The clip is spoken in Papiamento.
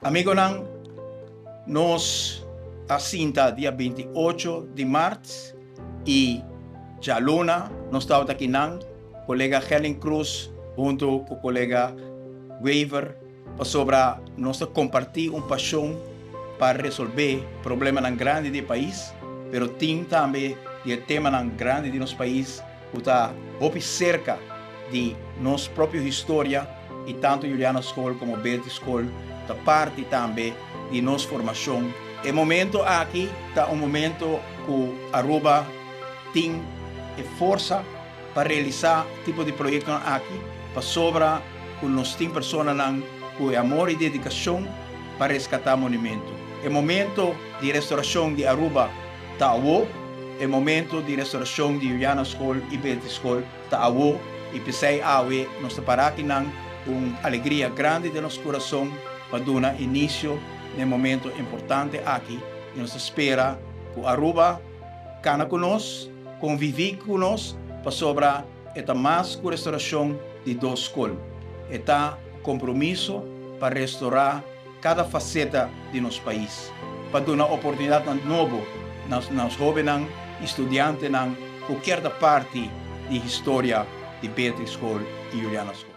Amigonan, nos a sinta dia 28 di maart y djaluna nos tabata akinan, colega Gerlin Cruz hunto cu colega Wever, pasobra nos ta comparti un pasion pa resolve problemanan grandi di e pais, pero tin tambe di e temanan grandi di nos pais cu ta hopi cerca di nos propio historia y tanto Juliana School como Beatrix School ta parti tambe di nos formacion. E momento aki ta un momento cu Aruba tin e forsa pa realisa tipo di proyectonan aki pasobra cu nos tin personanan cu e amor y dedicacion pa rescata monumento. E momento di restauracion di Aruba ta awo, e momento di restauracion di Juliana School y Beatrix School ta awo y p'esey awe nos ta para akinan cu un alegria grandi den nos curason pa duna inicio na e momento importante aki y nos ta spera cu Aruba cana cu nos, convivi cu nos pasobra e ta mas cu restauracion di dos scol, e ta compromiso pa restaura cada faceta di nos pais, pa duna oportunidadnan nobo na nos hobennan y studiantenan cu kier ta parti di historia di Beatrix School y Juliana School.